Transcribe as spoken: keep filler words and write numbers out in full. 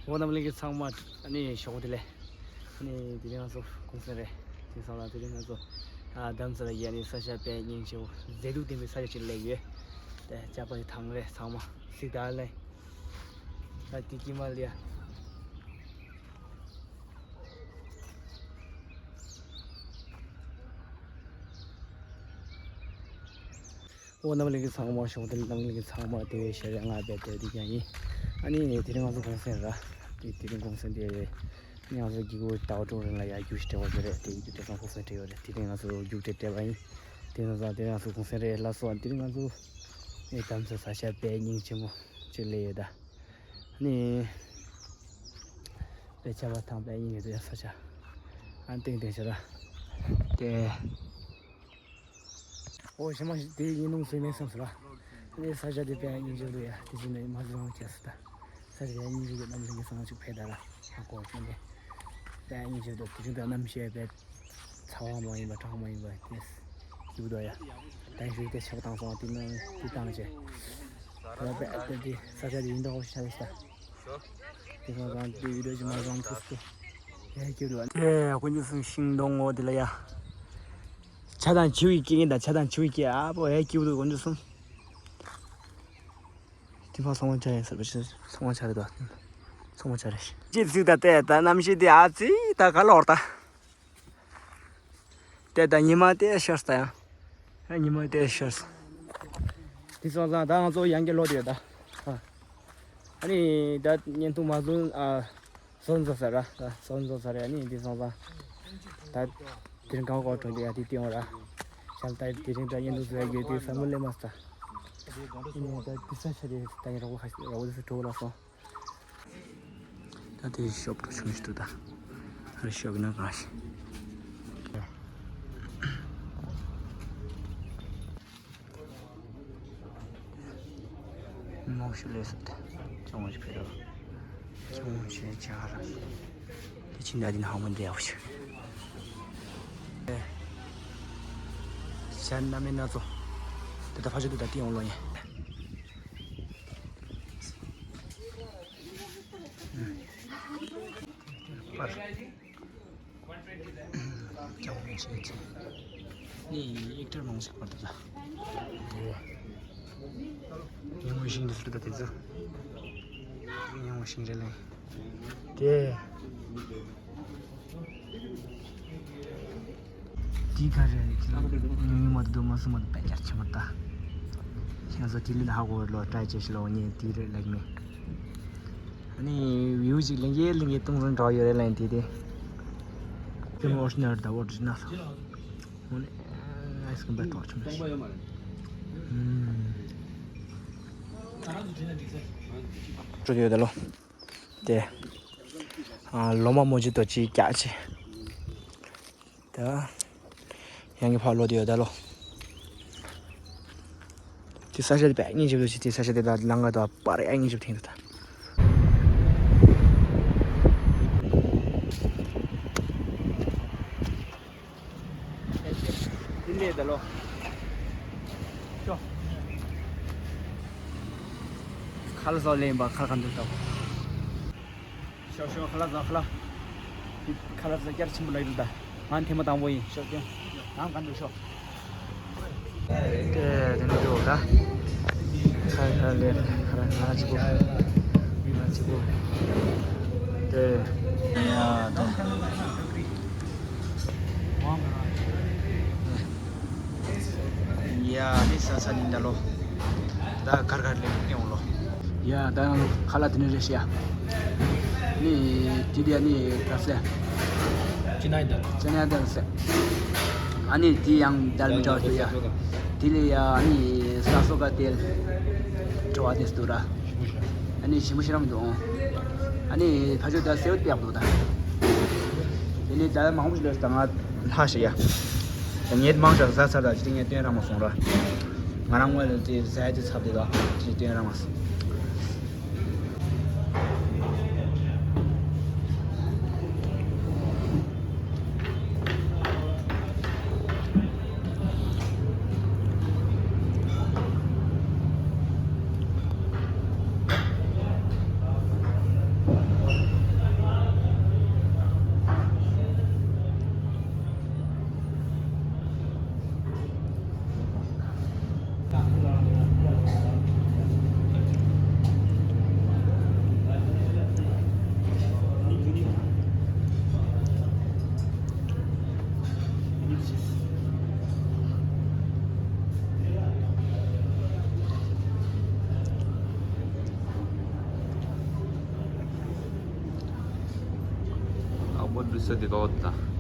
འོ་རྣམ་གླིང་གི་ཚང་མ་ཨ་ནི་ཞོགས་དེ་ལས་ཨ་ནི་དེ་རིང་ང་ཚོ་གུང་སེང་རེད། དེང་སང་ལ་དེ་རིང་ང་ཚོ་ཨ་དྷ་རམ་ས་ལ་ཡ་ནི་ས་ཆ་དཔེ་སྙིང་རྗེ་པོ་མཛེས་སྡུག་ལྡན་པའི་ས་ཆ་ཅིག་སླེབས་ཡོད། དེ་ཇག་པ་ཡི་ཐང་རེད། ཚང་མ་སིག་ད་ལེ། ད་དེ་ཀི་མ་ལི་ཡ། འོ་རྣམ་གླིང་གི་ཚང་མ་ཞོགས་དེ་རྣམ་གླིང་གི་ཚང་མ་དེ་བས་ཤ་ར་ང་བས་དེ་དེ་ཀྱང་ཡིན། ཨ་ནི་དེ་རིང་ང་ཚོ་གུང་སེང་ར། དེ་དེ་རིང་གུང་སེང་དེ་རེད། ང་ཚོ་རྒྱུག་གུ་ཏའོ་ཀྲུང་རིན་ལ་ཡ་རྒྱུག་ཞིག་སྤྲད་པ་ཟེར་རེད། དེ་རྒྱུག་སྤྲད་སོང་གུང་སེང་སྤྲད་ཡོད་རེད། དེ་རིང་ང་ཚོ་རྒྱུག་སྤྲད་སྤྲད་པ་ཡིན། དེ་ཚོ་ཚང་དེ་རིང་ང་ཚོ་གུང་སེང་རེད་ལ་སོ། དེ་རིང་ང་ཚོ་ཨེ་དམ་ཚོ་ས་ཆ་དཔེ་སྙིང་རྗེ་མོ་ཅིག་སླེབས་ཡོད་ད། ཨ་ནི་དཔེ་ཆ་བ་ཐང་དཔེ་སྙིང་རྗེ་དེ་ས་ཆ་ཨ་ཏིང་ཏིང་ཤ་ར། དེ། ཨོ་ཞི་མ་ཞི་དེ་ཡིན་ནོ་སེམས་ནས་བསམ་སོང་ལ། ཨ་ནི་ས་ཆ་དེ་དཔེ་སྙིང་རྗེ་འདུག་ཡ། དེ་བཞིན་ནས་མ་བཟང་ཁྱེར་སོང་ད། ས་ཆ་དེ་སྙིང་རྗེ་གི་རྣམ་གླིང་གི་ཚང་ཅིག་ཕེབས་ད་ལ། ཧ་གོ་ཆུང་གི་དཔེ་སྙིང་རྗེ་འདུག་དེ་རིང་ད་རྣམ་ཤེས་དཔེ་ཚ་བ་མ་ཡིན་པ་གྲང་མ་ཡིན་པ་དེ་སྐྱིད་པོ་འདུག་ཡ། ད་ཞུ་དེ་ཆགས་བཏང་སོང་། དེ་ནང་དེ་བཏང་བྱས། དེ་ལ་དཔེ་དེ་དེ་ས་ཆ་དེ་ཡིན་འདྲ་བོ་ཞིག་ཆགས་ཡོད་ས། དེ་སོང་ཙང་དེ་བི་ཌིའོ་ཅིག་མ་བཟང་ཐུབ་སོང་། ཡ་སྐྱིད་པོ་འདུག་དེ་དཀོན་མཆོག་གསུམ་ཤིང་སྡོང་ངོ་དེ་ལ་ཡ། ཆ་དང་བྱི་བའི་སྐད་ཡིན་ད། ཆ་དང་བྱི་བའི་སྐད་ཨ་པོ་ཡ་སྐྱིད་པོ་འདུག་དཀོན་མཆོག་གསུམ། དེ་ཕར་ཚང་མ་ཆ་ཡིན་ཟེར་བ་ཞིག་ཚང་མ་ཆ་རེད་དོ། ཚང་མ་ཆ་རེད། ཅི་ཟིག་ད་ལྟ་ད་རྣམ་ཤེས་དེ་ཨ་ཙི་ད་ག་ལོར་ད། ལྟས་དང་ཉི་མ་ལྟས་ཤར་ས་ཡང་། ཨ་ཉི་མ་ལྟས་ཤར་ས། དེ་སོང་ཙང་ད་ང་ཚོ་ཡང་བསྐྱར་ལོག་དེ་ཡོད་ད། ཨ་ནི་ད་བརྙན་ཐུང་མ་བཟུང་ཨ་སོན་བཟོ་ས་ར་ད་སོན་བཟོ་ས་རེད། ཨ་ནི་དེ་སོང་ཙང་ད་དེ་རིང་གང་གོ་གྲོང་དེ་ཡ་དེ་བསྟན་འོང་ར། ཤ་ལ་ད་དེ་རིང་ད་བརྙན་ཐུང་བཟོ་ཡ་ཡོད་དེ་བསམ་བློ་སླེབས་མ་སོང་ད། ཨ་ནི་ད་དེ་ས་ཆ་དེ་ད་ཡིན་རོགས་པ་ཁ་རོགས་པ་དེ་སུ་གྲོགས་ལ་སོང་། ད་དེ་ཤོབ་ཏུ་ཆུང་ཞིག་ཏུ་ད། ཧར་ཤོབ་ན་གང་ཞིག་མོ་ཤུ་ལས་སུ་ད། ཅོང་ཞིག་ཕེ་རོ། ཅོང་ཞིག་ཅ་ར། དེ་ཕྱིན་ད་དེ་ན་ཧ་མོ་འདི་ཡག་ཞིག་ཤར་ན་མེ་ན་ཚོ། དེ་ད་ཕ་ཤོ་དུ་ད་ཏི་ཡོང་ལོ་ཡིན། པར། ཅང་མི་ཆེ་ཆེ། ནི་ཨེག་ཊར་མང་ཞིག་པར་དུ་ལ། ཉིན་མོ་ཤིང་དུ་སུ་ད་དེ་ཚོ། ཉིན་མོ་ཤིང་རེ་ལེན། དེ། དེ་ག་རེ་རེད་ཁྱེད་ལ་ཉུང་ཉུང་མ་དུ་མ་སུ་མ་དུ་པད་ཀྱར་ཆེ་མ་ལྟ། ཁྱེད་ཚོ་དེ་ལས་ཧ་གོ་ལོ་ཏྲའི་ཅེས་ལོ་ངས་དེ་རེད་ལེགས་མེད། ཨ་ནི་བིའུ་ཅིག་ལིང་གེ་ལིང་གེ་ཏུང་ཟིང་འགྲོ་ཡོད་རེད་ལན་དེ་དེ། དེ་མོ་ཨོ་རི་ཇི་ནལ་ད་ཨོ་རི་ཇི་ནལ། ཨོ་ནི་ཨ་སི་ཀམ་པ་ཏོག་ཆུང་ཞིག་ཅོ་ཡོད་ད་ལོ། དེ། ཨ་ལོ་མ་མོ་ཇི་ཏོ་ཅི་ཀྱག་ཅི། ད། ཡང་གི་ཕར་ལོག་དེ་ཡོད་ད་ལོ། དེ་ས་ཆ་དེ་དཔེ་སྙིང་རྗེ་པོ་ཞིག་དེ་ས་ཆ་དེ་ད་ལང་ག་དང་པར་ཡང་སྙིང་རྗེ་པོ་ཐེངས་དུ་ད། དེ་འདྲས་ད་ལོ། ཤོག་ཁ་ལ་ཟོ་ལེན་པ་ཁ་ལ་ག་འདུག་ད། ཤོག་ཤོག་ཁ་ལག་ཟ་ཁ་ལག་ཁ་ལག་ཟ་བསྐྱར་ཆེན་པོ་ལ་ཡོད་ད། ང་ཐེངས་མ་དང་པོ་ཡིན། ཤོག་ཤོག་ང་ག་འགྲོ་ཤོག་དེ་དེ་ནས་འགྲོ་ད། ཁ་ཁ་ལེ་ཁ་ལག་ང་གཅིག་པོ། ང་གཅིག་པོ། དེ། ཡ་ད། ཡ་ནི་ས་ས་ནི་ད་ལོ། ད་གར་གར་ལེ་ལེ་འོང་ལོ། ཡ་ད་ཁ་ལག་དེ་ནི་རེ་ཤི་ཡ། ནི་དེ་དེ་ནི་ག་སེ། ཅི་ན་ཡི་ད། ཅི་ན་ཡི་ད་སེ། ཨ་ནི་དེ་ཡང་དལ་མི་འདྲ་བ་ཡ། དེ་ལས་ཡ་ཨ་ནི་ས་སོ་ག་དེལ། བྲོ་བ་དེ་སྟུ་ར། ཨ་ནི་ཞིམ་པོ་ཞིག་རང་འདུག་ཨ་ནི་ཕ་ཆོས་ད་སེ་བོ་དཔེ་ཡག་འདུག་ད། དེ་ནི་ད་མང་པོ་ཞིག་ལོས་ད་ང་ལྷག་ཤི་ཡ། ངས་མང་དྲགས་ཟ་ཚར་ད་ཅི་སྟེ་ངས་སྟོན་རང་མ་སོང་ར། ང་རང་ངོས་ལ་དེ་ཟ་ཡ་དེ་ཚབ་དེ་ད་ཅི་སྟོན་རང་མ་སོང་། ཨ་མོ་འདུག་ས་དེ་ག་བ་དང་།